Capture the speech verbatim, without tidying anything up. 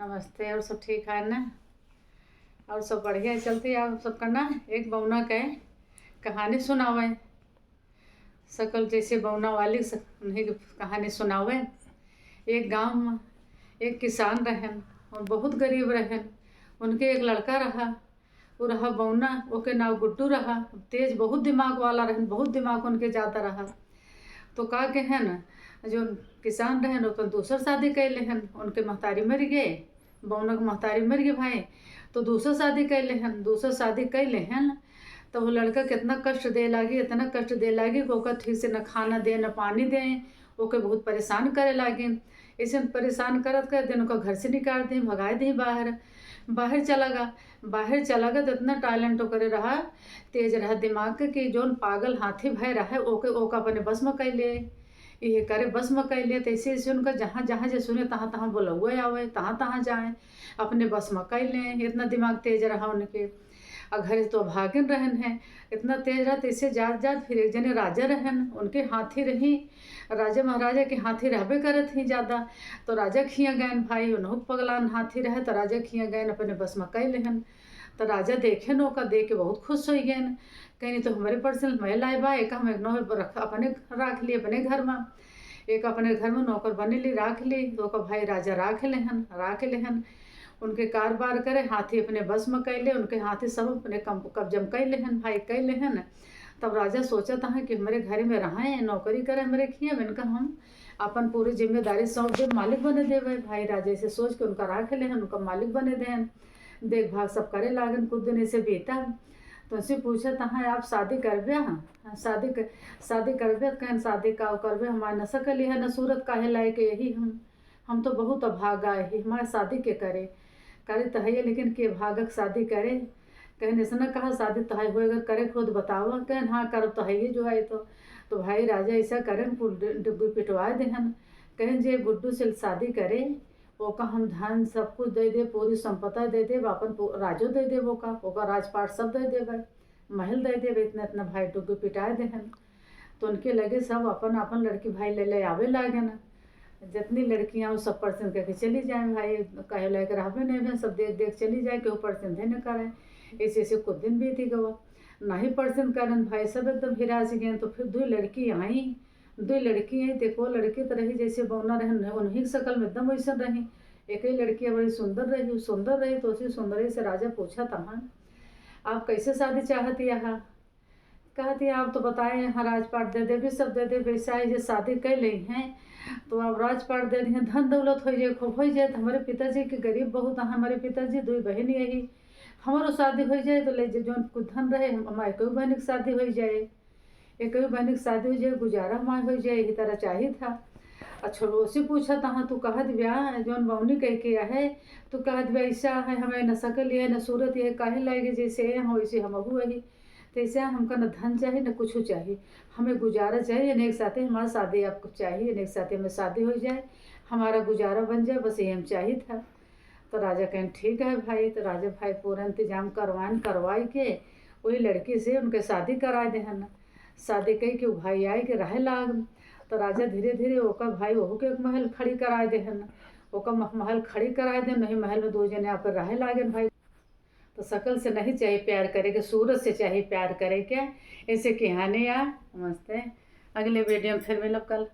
नमस्ते, और सब ठीक है ना? और सब बढ़िया चलती है। आप सबका ना एक बौना के कहानी सुनावे, सकल जैसे बौना वाली स-, उन्हीं के कहानी सुनावे। एक गांव में एक किसान रहन और बहुत गरीब रहन। उनके एक लड़का रहा, वो रहा बौना, ओके नाव गुड्डू रहा। तेज बहुत दिमाग वाला रहन, बहुत दिमाग उनके ज्यादा रहा। तो का कहेन, जो किसान रहन, ओकर दूसर शादी कइ लेहन। उनके महतारी मरि गए, बौना के महतारी मरि गए भाई, तो दूसर शादी कइ लेहन। दूसर शादी कइ लेहन, तो वो लड़का कितना कष्ट दे लागी, इतना कष्ट दे लागी कि ओकर ठीक से न खाना दे, न पानी दे, ओके बहुत परेशान करे लागी। ऐसे परेशान करत करत दिन ओकर घर से निकाल दी, भगाए दी बाहर। बाहर चला गा, बाहर चला गा तो इतना talent ओकरे रहा, तेज रहा दिमाग के, कि जौन पागल हाथी भय रहे ओके, ओका अपने बस में कइ ले, इहे करे बस में कइ ले। तो ऐसे ऐसे उनका जहाँ जहाँ जे सुने तहाँ तहाँ बोलौआ आवे, तहाँ तहाँ जाए, अपने बस में कइ ले। इतना दिमाग तेज रहा उनके। आ घरे तो भागिन रहन है, इतना तेज रहा। तो ऐसे जात जात फिर एक जने राजा रहन, उनके हाथी रही, राजा महाराजा के हाथी रहबे करत ही ज्यादा। तो राजा खिया गयन भाई, उनहु पगलान हाथी रहे, तो राजा खिया गयन, अपने बस में कइ लेहन। तो राजा देखेन ओका, देख के बहुत खुश होइ गयन। कहेन तो हमरे पसंद में लाए बा, एक हम एक नौ रख, अपने राख ली, अपने घर में, एक अपने घर में नौकर बने ली, राख ली। तो ओका भाई राजा राख लेहन, राख लेहन। उनके कारोबार करे, हाथी अपने बस में कइ ले, उनके हाथी सब अपने कम-, कब्जा में कइ लेहन, भाई कइ लेहन। तब राजा सोचत है कि हमरे घर में रहे, नौकरी करे हमरे खिया में, इनका हम अपन पूरी जिम्मेदारी सौंप देब, मालिक बने देबे। भाई राजा ऐसे सोच के उनका राख लेहन, उनका मालिक बने देहन, देखभाल सब करे लागन। कुछ दिन ऐसे बीता, तो उनसे पूछत है, "आप शादी करबे?" "हाँ, शादी कर, शादी करबे?" कहेन, "शादी का करबे, हमार न सकल है, न सूरत, काहे लायक यही हम, हम तो बहुत अभागा ही, हमार शादी के करे?" करे तो है, लेकिन के भागक शादी करे? कहेन, "ऐसा ना कहा, शादी तो है होए, अगर करे खुद बतावा।" कहेन, "हाँ, करब तो है ही जो है तो।" तो भाई राजा ऐसा करेन, कुल डु-, डुग्गी पिटवा देहन। कहेन, "जे गुड्डू से शादी करे, ओका हम धन सब कुछ दे देब, पूरी संपदा दे देब, अपन पू-, राजो दे देब ओका, ओका राजपाट सब दे देब, महल दे देब।" इतना इतना भाई डुग्गी पिटाए देहन। तो उनके लगे सब अपन अपन लड़की भाई ले ले आवे लागे ना। जितनी लड़कियां वो सब पसंद करके चली जाए भाई, कहे लायक रहबे नहीं बे, सब देख देख चली जाए, केहू पसंद है न करे। ऐसे ऐसे कुछ दिन बीती गवा, नहीं पसंद करन भाई, सब एकदम हिरास गए। तो फिर दो लड़की आई, दो लड़की आई, देखो लड़की तो रही जैसे बौना रहन, उन्हीं की शकल में एकदम वैसन रही। एक ही लड़की बड़ी सुंदर रही, वो सुंदर रही तो उसी सुंदर से राजा पूछत है, "आप कैसे शादी चाहती है?" कहती, "आप तो बताए हैं राजपाट दे देबे, सब दे देबे, ऐसा है जे शादी कइ लेई हैं तो आप राजपाट दे दिए, धन दौलत होइ जाए, खूब होइ जाए, तो हमरे पिताजी के गरीब बहुत हैं, हमरे पिताजी दुई बहिन यही, हमरो शादी होइ जाए तो ले जे जौन कुछ धन रहे, हम, हमारे कोई बहन की शादी होइ जाए, एक कोई बहन की शादी होइ जाए, गुजारा हमार होइ जाए, यही तरह चाहित है।" अच्छा, उसे पूछत है, "तू कहत ब्या जौन बौनी कह के है, तू कहत ब्या ऐसा है, हमें न शकल है, न सूरत है, काहे लागे जैसे है, हम वैसे हमहू वही।" तैसे हमका न धन चाही, न कुछ चाही, हमें गुजारा चाही, इन्हें एक साथे हमारा शादी आपको चाही, इन्हें एक साथे हमें शादी होइ जाए, हमारा गुजारा बन जाए, बस यही हम चाहित है।" तो राजा कहेन, "ठीक है भाई।" तो राजा भाई पूरा इंतजाम करवाएन, करवाई के वही लड़की से उनके शादी कराए देहन। शादी कई के उ भाई आए के रहे लाग। तो राजा धीरे धीरे ओकर भाई वहू के एक महल खड़ी कराए देहन, ओकर मह-, महल खड़ी कराए देहन, वही महल में दो जने आप रहे लागेन भाई। तो शकल से नहीं चाही प्यार करे के, सूरत से चाही प्यार करे के। ऐसे कहानी आ, नमस्ते, अगले video में फिर मिलब कल।